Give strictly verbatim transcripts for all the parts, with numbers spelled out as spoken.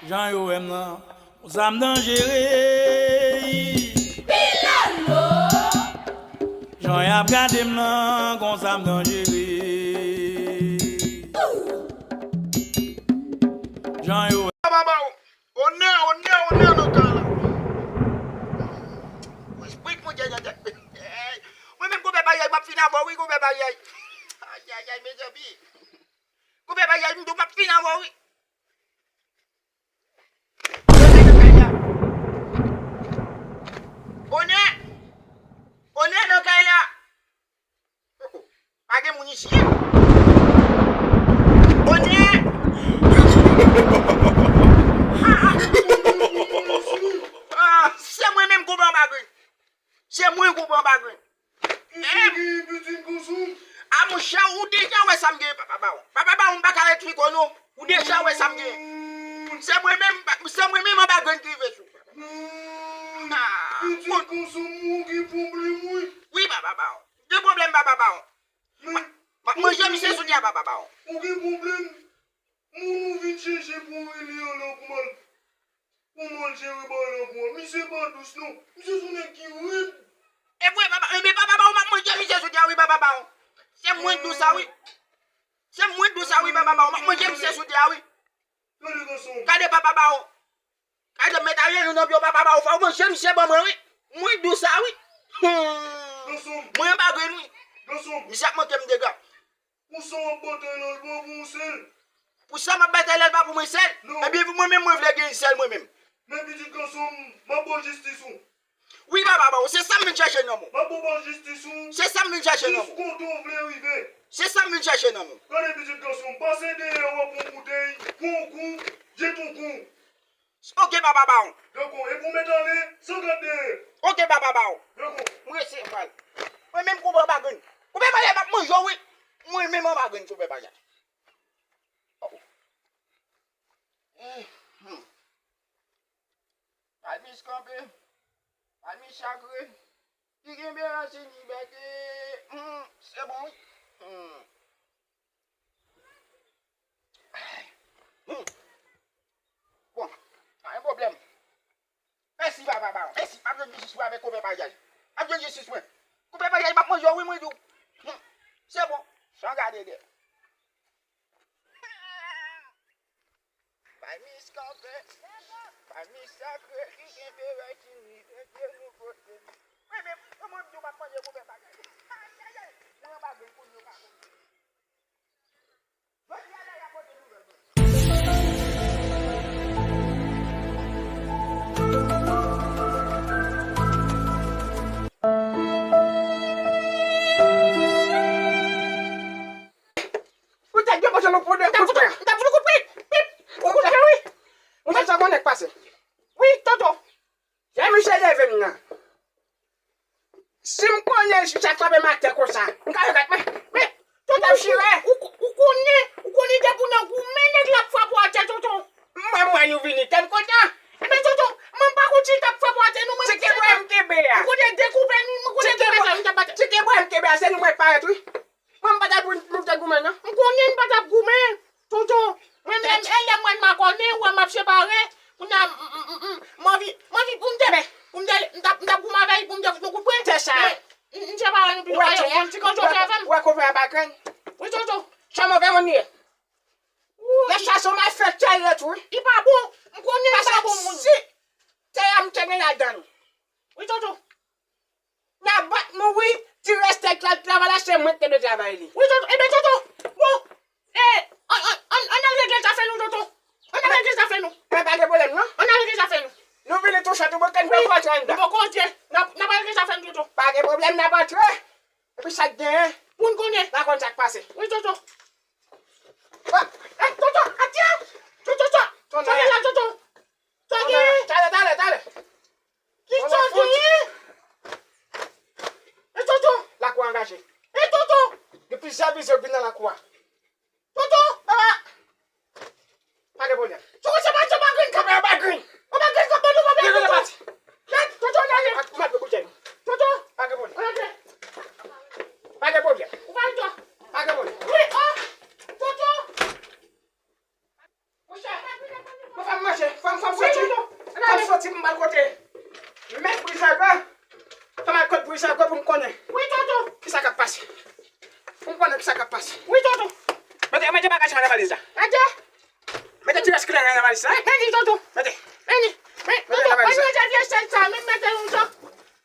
Jan yo wè m nan, konsa m danjere. Pilolo! Jan y ap gade m nan, konsa m danjere. Jan yo wè. Papa ba w. Onè, onè, onè nan kay la. Respect, mon djè, djè, djè. Mwen menm, konpè Baryay, m ap fin avè w, wi, konpè Baryay. Ay, ay, ay, mezanmi. Konpè Baryay, m di w, m ap fin avè w, wi. Onè nan kay la. Onè! Onè nan kay la. Oh, oh. Pa gen moun isi. Onè! Ah, ah. Ah, se mwen menm, konpè Anba Grenn. Se mwen, konpè Anba Grenn. Kisa w genyen, pitit gason? A monchè, ou deja wè sa m genyen, papa bawon. Papa bawon, m pa ka ret triko non. Ou deja wè sa m genyen. Se mwen menm, se mwen menm Anba Grenn ki rive sou. Ah, pitit gason m, ou gen pwoblèm, wi. Wi, papa bawon. Gen pwoblèm, papa bawon. M ap manje misye sou di a, papa bawon. Ou gen pwoblèm? Moun ou vin chèche pou w rele an lank mal. Pou mal jere bagay la pou w. Misye pa dous non. Misye se yon nèg ki red. E vre, papa, enben papa bawon, m ap manje misye sou di a wi, papa bawon. Se mwen k di w sa wi. Se mwen k di w sa wi, papa bawon, m ap manje misye sou di a wi. Gade gason. Gade papa bawon. Gade mèt a rele nan pye papa bawon, fò w manje misye ban mwen wi. Mwen k di w sa wi. Hmm. Gason. Mwen Anba Grenn wi. Gason. Misye ap manke m dega. Pou sa w ap batay la, l pa pou ou sèl. Pou sa m ap batay la, l pa pou mwen sèl? Non. Ebyen, pou mwen menm, mwen vle gen sèl mwen menm. Men pitit gason m, m ap ba w jistis ou. Wi, papa bawon, se sa m vin chèche nan men w. M ap ba w jistis ou. Se sa m vin chèche nan men w. Jis kote w vle rive. Se sa m vin chèche nan men w. Gade pitit gason m, pase dèyè w ak yon boutèy, pran yon kou, jete yon kou. Ok, papa bawon. Dakò, epi w mèt ale, san gad dèyè. Ok, papa bawon. Dakò. Mwen resi, m pral. Mwen menm konpè Anba Grenn. Konpè Baryay, m ap manje w wi. Mwen menm Anba Grenn, konpè Baryay. Oh. Hmm, hmm. Palmis kanpe. Palmis sakre. Ki kenbe rasin libète. Hmm, se bon wi. Hmm. Hmm. Bon, pa gen pwoblèm. Mèsi, papa bawon. Mèsi, m ap jwenn jistis mwen avèk konpè Baryay. M ap jwenn jistis mwen. Konpè Baryay, m ap manje w wi, mwen di w. Hmm. Se bon. San gade dèyè. Palmis kanpe, palmis sakre, ki kenbe rasin libète nou pote. Mwen menm, mwen menm tou m ap manje konpè Baryay. Ayayay, mwen Anba Grenn kounye yo pa konn. Jodi a la y ap pote nouvèl mwen. Poutèt yo pote nou pou de kout pwen. M t ap fout ou kout pwen. Pip. Ou kout pwen, wi. Ou sa sa konnen k pase. Wi, tonton. Lè misye leve m nan. Si m konnen si sa frape m atè konsa, m ka yo gad mwen. Men, tonton, ou, ou, ou konnen, ou konnen depi w nan goumen, nèg la ap frape w atè, tonton. Mwen, mwen, nou vini tèt kontan. Men, tonton, mwen pa konn si l t ap frape w atè, non, mwen. Se ke bwa m kenbe a. Ou konnen dekoupe, nou, mwen konnen dekoupe, nou t ap bate. Se ke bwa m kenbe a, se nou mwen parèt, wi. Mwen, m pa t ap pou nou te goumen, non. M konnen n pa t ap goumen, tonton. Mwen menm, e lè mwen makònen, ou wè m ap separe. Kounye a, m, m, m, m, m anvi, m anvi pou m te, pou m te, m t ap, m t ap goumen avè l, pou m te fout nou kout pwen. Se sa. Men, m, m separe nou pito, ou wè, ti konjou fè avè m. Ou wè konpè Anba Grenn? Wi, tonton. Se move moun li ye. Lè sa se malfektè li ye tou, wi. Li pa bon. M konnen li pa bon moun. Paske si te a m te gen ladan l. Wi, tonton. N a bat mouri, ti reste travay la, se mwen ki te dwe travay li. Wi, tonton. Ebyen, tonton, bon, e, ann, ann, ann, ann al regle zafè nou, tonton. Ann al regle zafè nou. Men pa gen pwoblèm, non. Ann al regle zafè nou. Nou vini tou chak, nou poko antre anndan. Nou poko antre. N a, n ap al regle zafè nou, tonton. Pa gen pwoblèm, n ap antre. Epi sa k genyen, pou n konnen, n a konn sa k pase. Wi, tonton. Ah, eh, tonton, atè! Tonton, tonton! Tonton, la, tonton! Sa w genyen? Talè, talè, talè. Kisa w genyen? E tonton! Lakou a anraje. E tonton! Gen plizyè vizyon k vin nan lakou a. Tonton! Ah! Pa gen pwoblèm. Tonton, se pa, se pa grenn k ap, se pa grenn. Se pa grenn k ap ban nou pwoblèm, tonton. Lèd, tonton, lèd. Ou mèt boutèy. Tonton! Pa gen pwoblèm. Pa gen pwoblèm. Ou pa tonton. Pa gen pwoblèm. Wi, oh! Tonton! Monchè, mwen fè m manje. Ti m pral kote mèt Brizagò. Fè m al kot Brizagò pou m konnen. Wi, tonton. Kisa k ap pase? Pou m konnen kisa k ap pase. Wi, tonton. Mete, mete bagay sa nan valiz la. Mete. Mete ti rès kleren nan valiz la. Mete, tonton. Mete. Mete. Mete nan valiz la. Mete vye chèz sa, men mete yon jan.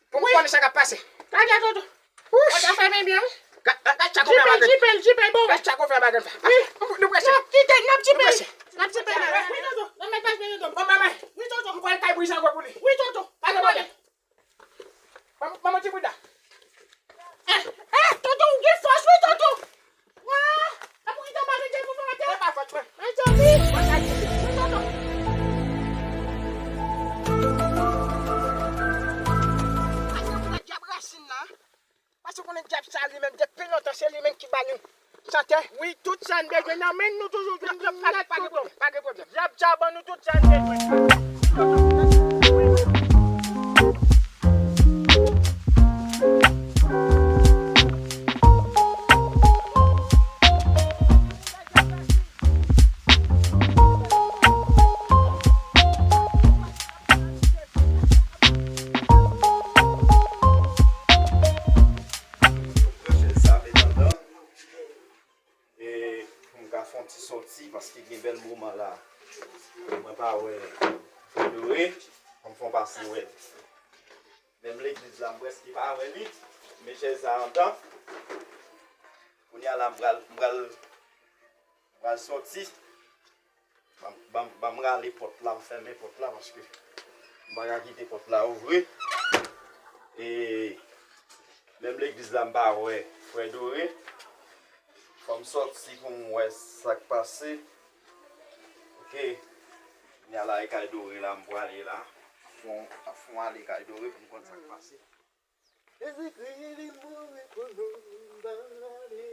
Pou m konnen sa k ap pase. Gade, tonton. Wouch! Gade, fèmen byen, wi. Gad, gad, gad sa konpè bagay. Jipe l, jipe l, jipe l, bon. Gad sa konpè bagay. Wi. Nou prese. N ap jipe, n ap jipe. Nou prese. N ap jipe la. Wi, tonton. Nan men paj mwen, tonton. Bon, manman. Wi, tonton. M pral kay Brizagò pou li. Wi, tonton. Pa gen pwoblèm. Manman, manman ti bouda. Eh, eh, tonton, ou gen fòs, wi, tonton. Wa! Apou ki tanba gen djab pou fè atè? Mwen pa fòt, mwen. Mwen djab, wi. Mwen djab, wi. Tonton. Ak nan pou la djab rasin nan. Paske konnen djab sa li menm depi lontan se li menm ki ba nou chantè. Wi, tout sa n bezwen nan men nou toujou jwenn nèt, tonton. Pa gen pwoblèm, pa gen pwoblèm. Djab sa ban nou tout sa n bezwen. Chèz sa met andan. E pou m ka fè yon ti sòti, paske gen bèl moman la mwen pa wè Frè Doré, fò m fè yon pase wè l. Menm legliz la, m prèske pa wè li. Men chèz sa andan. Kounye a la, m pral, m pral, m pral sòti. Ban m, ban m, ban m rale pòt la, m fèmen pòt la, paske m pa ka kite pòt la ouvri. E menm legliz la, m pa wè Frè Doré. Fò m sòti pou m wè sa k pase. Oke. Kounye a la, e kay Doré la, m prale la. Fò, fò m ale kay Doré pou m konn sa k pase. Jezikri li mouri pou nou, m pa rale.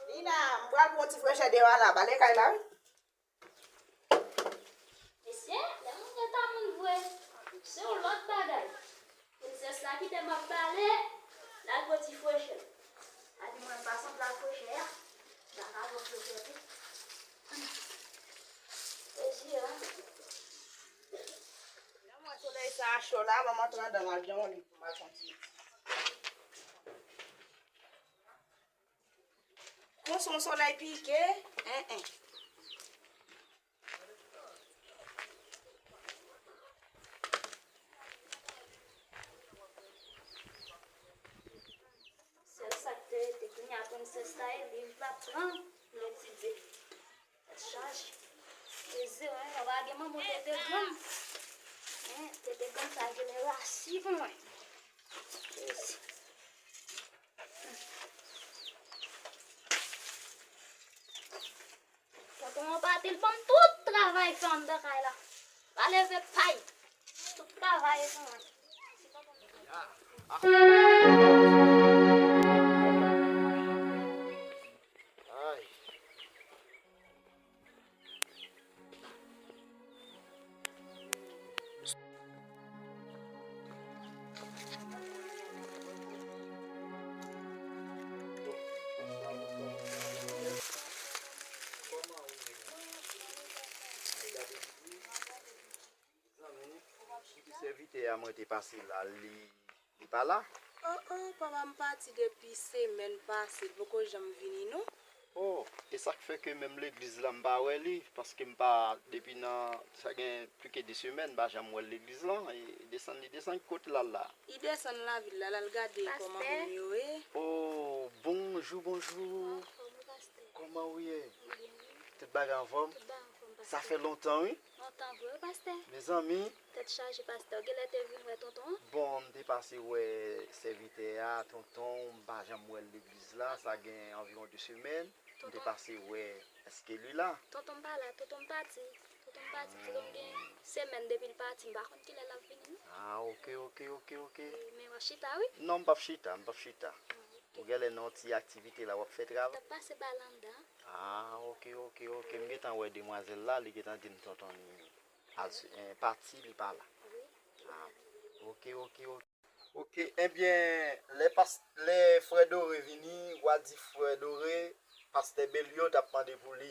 Lina, m pral pran yon ti frechè deyò a la, ba l e kay la, wi. Mesye, lè moun gen ta moun vre, se yon lòt bagay. Prensès la kite m ap pale, l al pran ti frechè. A di mwen pa sanble ak frechè a, m pa ka pran frechè tou. Mesye, an. Lè m wè solèy sa a cho la, ban m antre anndan m al jan yon liv pou m al fè yon ti. Bon, se yon solèy pike, en, en. Sèl sa k te rete kounye a, prensès la e liv l ap pran, l etidye. Tèt chaje. Mezire, wi, papa gen manman tete granm. Hein, tete granm sa genlè rasi pou mwen. Mezire. Tonton an pati, l ban m tout travay fè anndan kay la. Pa leve pay. Tout travay e fè mwen. Ay. Zanmi, epi sèvitè a mwen te pase la, li, li pa la? Oh, oh, papa m pati depi semèn pase, l poko janm vini non. Oh, e sa k fè ke menm legliz la m pa wè li, paske m pa, depi nan, sa gen plis ke de semèn, m pa janm wè l legliz lan, e desann, li desann ki kote l al la? Li desann lavil la, l al gade kòman moun yo ye. Oh, bonjou, bonjou. Kòman ou ye? Tout bagay anfòm? Sa fè lontan, wi. Lontan vre, wi, pastè. Mezanmi. Tèt chaje, pastè. Ou genlè te vin wè tonton an? Bon, m te pase wè sèvitè a, tonton, m pa janm wè l legliz la, sa gen anviwon de semèn. M te pase wè, èske li la? Tonton m pa la, tonton m pati. Tonton m pati, tonton m gen semèn depi l pati, m pa konn kilè l ap vini, non. Ah, ok, ok, ok, ok. E, men w ap chita, wi. Non, m p ap chita, m p ap chita. Ah, ok. Ou genlè nan yon ti aktivite la, w ap fè travay. T ap pase ba l anndan. Ah, ok, ok, ok. M gentan wè demwazèl la, li gentan di m tonton li al s-, eh, pati, li pa la. Wi. Ah, ok, ok, ok. Ok, ebyen, lè pas-, lè frè Doré vini, w a di frè Doré, pastè Belio t ap mande pou li.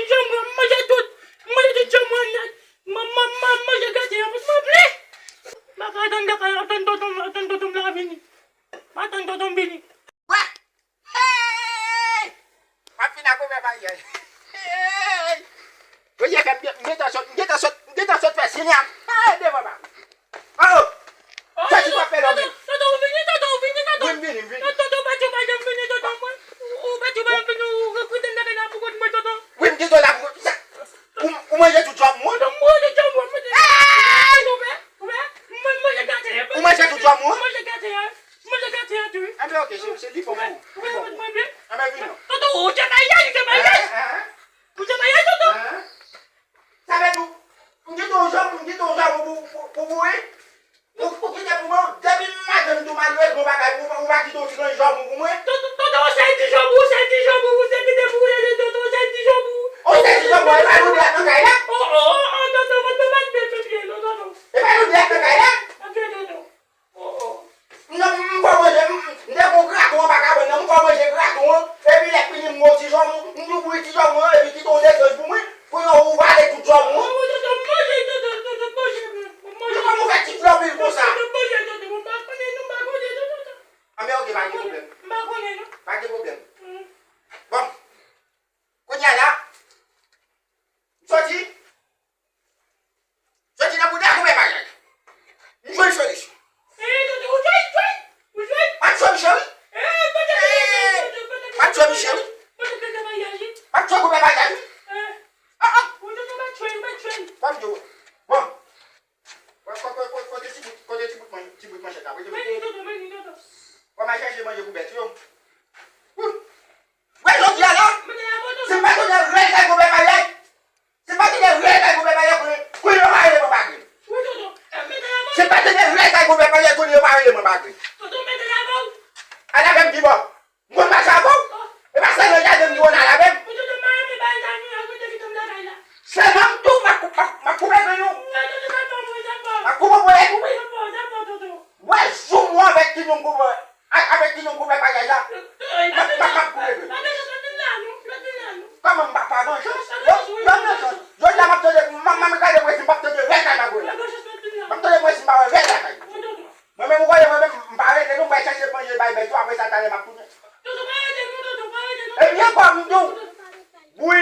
tout janm mwen, m manje tout. M manje tout janm mwen nèt. M, m, m, m manje gato an, m plen. M ap atann gato an, ap tann tonton, ap tann tonton m la vini. M ap atann tonton m vini. Wè! Hey! M ap fin ak ou, men maryaj. Hey! Yo, ye fè m gen, m gentan sot, m gentan sot, m gentan sot fè siy la. Hey, devan pa. Oh! Sa ti pa fè lòm. Tonton, tonton, ou vini, tonton, ou vini, tonton. Wi, m vini, m vini. Tonton, tonton, pa di w pa janm vini, tonton, mwen. Ou, ou pa di w pa janm vini, ou rekrite m nan la pou kont mwen, tonton. Wi, m di tonton la pou sa. Ou, ou manje tout janm mwen? Tonton, m manje tout janm mwen, mwen. Ou wè? Ou wè? Mwen, mwen manje gato an. Ou manje tout janm mwen? Mwen manje gato an. Mwen manje gato an tou, wi. Anben, oke, se, se li bon pou ou. Li bon pou ou. Anben, vini non. Tonton, ou te maryaj, ou te maryaj. Hein, hein, hein. Ou te maryaj, tonton. Hein? Sa vle di, m kite w janm, m kite w janm pou, pou, pou, pou, wi. Ou, ou kite pou mwen, depi maten m tou malere, gon bagay, ou, ou pa kite w ti grenn janm pou mwen. Tonton, tonton, ou se ti janm, ou se ti janm, ou se kite pou ou, tonton, ou se ti janm, ou. Nan kay la? Oh, oh, oh, oh, tonton, tonton, pa t byen, tonton, tonton. E pa nou de k nan kay la? Tonton, tonton. Oh, oh. Non, m fè w manje, m, m te gon graton anba kabann nan, m fè w manje graton an, epi lè fini m gon ti jòmou, m tou bouyi ti jòmou an, epi kite w de zanj pou mwen, pou yo ou vale tout jòmou an. Oh, tonton, m manje, tonton, tonton, m manje, m manje. Tonton, kòman w fè ti flò pil konsa? Tonton, m manje, tonton, m pa konnen, non, m pa konnen, tonton. Anben, oke, pa gen pwoblèm. M pa konnen, non. Pa gen pwoblèm. Mm. Bon. Kounye a la, m soti. Soti nan bouda konpè bagay. M jwenn solisyon. Eh, tonton, ou jwenn, jwenn, ou jwenn. Pa t jwenn cheri. Eh, kote kote kote kote pa t jwenn cheri. Kote kote pa yaji. Pa t jwenn konpè bagay. Eh. Ah, ah. Ou tonton pa t jwenn, pa t jwenn. Pa t jwenn. Bon. Kote ti bout, kote ti bout manchèt la. Meni tonton, meni tonton. Bon, m al chèche manje pou bèt yo. Wè jodi a la. Se pa tonton rèl kay konpè bagay. Se pa tande rèl kay konpè bagay konnen, konnen yo pa rele mwen bagay. Se pa tande rèl kay konpè bagay konnen yo pa rele mwen bagay. Al avè m pi bò. M konn mache avè w. E pa sèlman jaden m di w al avè m. Sèlman m tou, m ap, m ap, m ap koupe grenn ou. M ap koupe ponyèt ou wi. Wè jou mwen avèk ti nonm konpè, a- avèk ti nonm konpè bagay la. M ap, m ap, m ap koupe grenn ou. Kòman m pa pa venjans? Yo, yo venjans. Jodi a m ap tande, m ap, m ap gade mwen si m p ap tande rèl kay la. M ap tande mwen si m pa wè rèl la kay. Mwen menm, ou konnen mwen menm, m pa rete non, m pral chèche manje bay bèt yo, apre sa talè m ap tounen. Ebyen, kòm m di w, wi,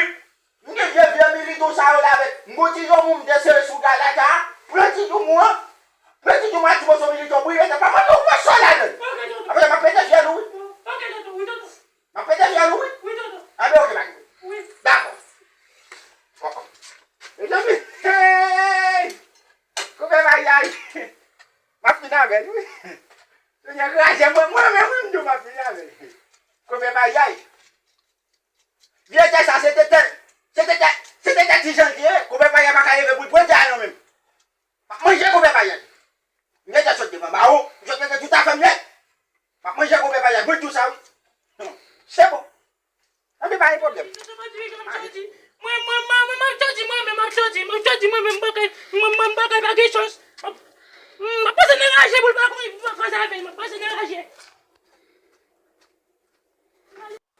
m te vye vye milito sa yo la avèk m gon ti jòmou m te sere sou galata, pran ti jòmou an, pran ti jòmou a ti moso milito brile, te pa mande w pran sa ladan l. Apre sa, m ap pete fyèl ou, wi. M ap pete fyèl ou, wi. Anben, oke, pa gen. Dakò. Oh, oh. Mezanmi, hey! Konpè bagay. M ap fin avè l, wi. Seyè kraze mwen, mwen menm, wi, m di w m ap fin avè l. Konpè bagay. Vye tè sa, se te tè, se te tè, se te tè ti jan l te ye. Konpè bagay pa ka leve pou l pran tè a non menm. M ap manje konpè bagay. M gentan sot devan bawo, m sot rete tout afè m nèt. M ap manje konpè bagay, mwen di w sa wi. Se bon. Anben pa gen pwoblèm. Mwen, mwen, mwen, mwen, m ap jodi mwen menm, m ap jodi, m ap jodi mwen menm, m pa kay, mwen, mwen, m pa kay pa gen chans. M ap, m ap pase nan raje pou l pa konn, pou l pa fè sa avè l, m ap pase nan raje.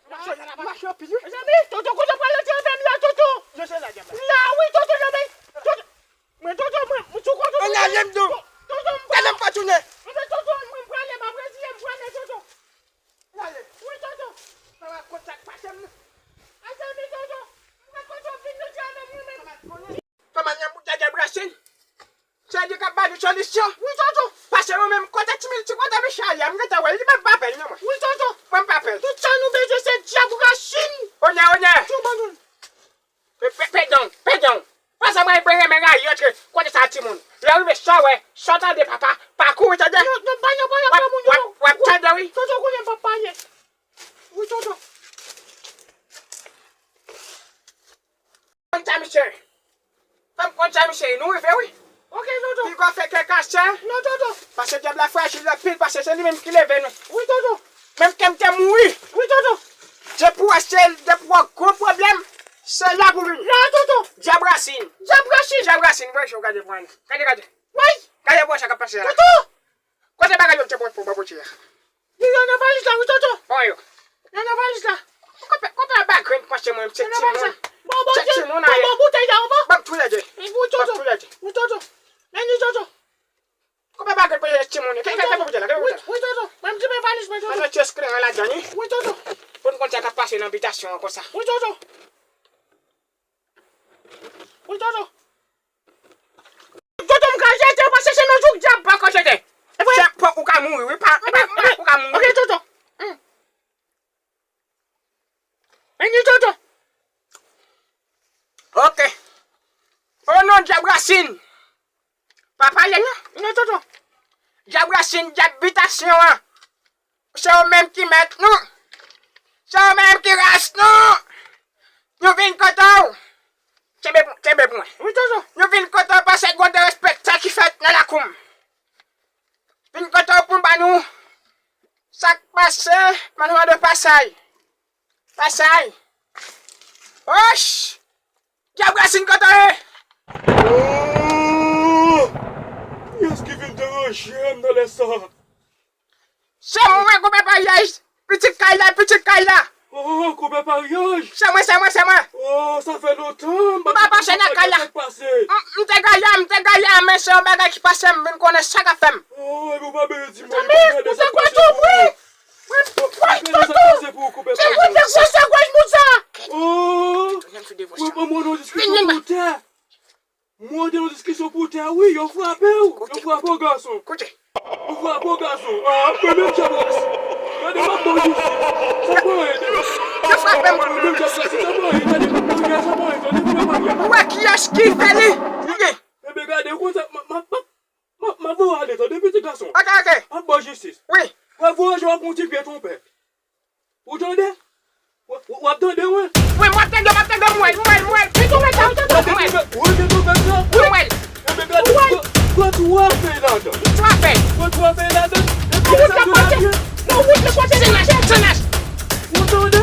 Mache anpil wi. Mezanmi, tonton, kote w pral antre avè m la, tonton? Yo se la, djab la. La wi, tonton, non, men, tonton. Mwen, tonton, mwen, mwen sou kò, tonton. Ann ale m di w. Tonton, m pral. Tande m pa tounen. Anben, tonton, mwen, m prale, m ap retire, m prale, tonton. Wi, tonton. Sa va konn sa k pase m nan. Mezanmi, tonton. Mwen kontan vin jodi a menm, wi, menm. Kòman nan bout dèdè brasin? Se li k ap ba nou solisyon. Wi, tonton. Pase mwen menm, kote ti mil, ti kote Michel ye, m gentan wè l, li menm pa pè l non, mwen. Wi, tonton. Mwen m pa pè l. Tout sa nou bezwen se djab rasin. Onè, onè. Tou ban nou l. Pe, pe, pe dong, pe dong. Pase mwen, mwen renmen rayi antre kote sa timoun. Lè w rive, sa w wè, sa w tande papa, pa kouri, tande? Non, non, pa, non, pa, w ap, w ap, w ap tande, wi. Tonton, konnen m p ap pale. Wi, tonton. Konn sa, misye. Fè m konn sa, misye. Nou rive, wi. Oke, tonton. Piga w fè kè kase. Non, tonton. Pase dyab la frajil anpil, pase se li menm ki leve nou. Wi, tonton. Menm ke m te mouri. Wi, tonton. Depi w wè se, depi w wè gwo pwoblèm, se la pou vin. La, tonton. Dyab rasin. Dyab rasin. Dyab rasin, vwè, gade pou mwen. Gade, gade. Wi. Gade pou sa k ap pase la. Tonton. Kote bagay yo m te pran pou bò kote a? Yo, yo nan valiz la, wi, tonton. Bon, yo. Yo nan valiz la. Konpè, konpè a ba grenn panse mwen, se timoun. Bon, bon, se timoun a ye. Bon, bon, boutèy la, ou bon? Ban m tou lè de. Wi, tonton. Ban m tou lè de. Wi, tonton. Men ni, tonton. Konpè a ba grenn panse se timoun yo. Kè, kè, kè, bouda la, kè, bouda la. Wi, tonton. Ban m ti men valiz mwen, tonton. Ann ti eskleren ladan, wi. Wi, tonton. Pou n konn sa k ap pase nan bitasyon an konsa. Wi, tonton. Wi, tonton. Tonton, m ka jete, paske se nan jouk dyab pa ka jete. E vre? Se pa ou ka mouri, wi, pa, pa, pa ou ka mouri. Oke, tonton. Hmm. Men ni, tonton. Oke. O non, dyab rasin. Pa pale, non. Non, tonton. Dyab rasin, dyab bitasyon an. Se ou menm ki mèt nou. Se ou menm ki ras nou. Nou vin kote w. Kenbe pou, kenbe pou mwen. Wi, tonton. Nou vin kote w paske gon derespekte ki fèt nan lakou m. Vin kote w pou m ba nou sa k pase, ban nou mande pasay. Pasay. Woch! Diab Rasin kote w ye? Oh! Kiyès ki vin deranje m nan lè sa? Se mwen, konpè paryaj. Pitit kay la, pitit kay la. Oh, konpè paryaj. Se mwen, se mwen, se mwen. Oh, sa fè lontan m pa pase nan kay la. M te gaya, m te gaya, men se yon bagay ki pase, m vin konnen sa k ap fè m. Oh, epi w pa bezwen di mwen. Zanmi, ou se gwa tou, wi. Mwen, mwen, tonton. Se mwen, se gwa moun sa. Oh, mwen, mwen, mwen, diskisyon pou tè. Mwen te nan diskisyon pou tè, wi, yo frape w. Yo frape w, gason. Koute. Yo frape w, gason. Ah, mwen menm djab la. Gade, m ap ba w jistis. Sa pa anyen, de. Yo frape m. Mwen menm djab la, si sa pa anyen, gade, m ap ba w sa pa anyen, tande, m ap ba w. Ou wè kiyès ki fè li? Tande. Enben, gade, ou konn sa, m ap, m ap, m ap, m ap, m ap voye w ale, tande, pitit gason. Ok, ok. M ap ba w jistis. Wi. W ap voye w ap yon ti pye twonpèt. Ou tande? W, w, w ap tande, wi. Wi, m ap tande, m ap tande, m wè l, m wè l, m wè l. Li tonbe sa, ou tande, m wè l. Ou tande tonbe sa? Wi, m wè l. Enben, gade, pran, pran twa fèy ladan. Twa fèy. Pran twa fèy ladan. Epi sa tou la byen. Non, wout la kote se naj, se naj. Ou tande?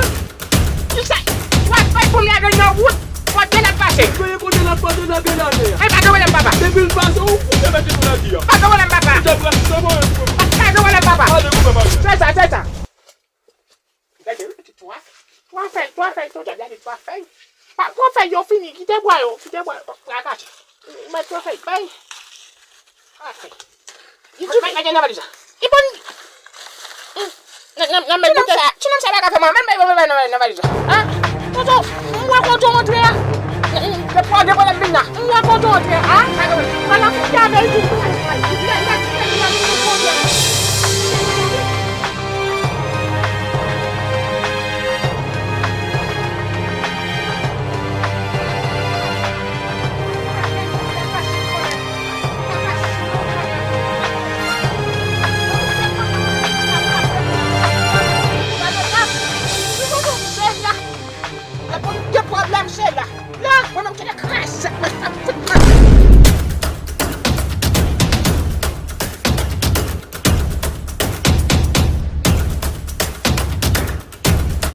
Kisa? Twa fèy pou m lage nan wout. Kote l ap pase? Kote l ap pase, lage l atè a. E pa gen pwoblèm, papa. Depi l pase, ou, ou te mete sou ladi a. Pa gen pwoblèm, papa. Ou te pran sèlman yon pwoblèm. Pa gen pwoblèm, papa. Ale, ou papa. Se sa, se sa. Gade, wi, twa, twa fèy, twa fèy, twa fèy, gade, twa fèy. Pa, twa fèy yo fini, kite bwa yo, kite bwa yo. Rakache. Mwen twa fèy, bay. Twa fèy. Li di, mete nan valiz la. Li bon. Nan, nan, nan, men kote. Ti nonm sa pa ka fè mwen, men, men, men, men, nan, nan valiz la. Hein? Tonton, m wè kote w antre a. Depi w gen pwoblèm vin la. M wè kote w antre a. Hein? Ala fouti avè l tou.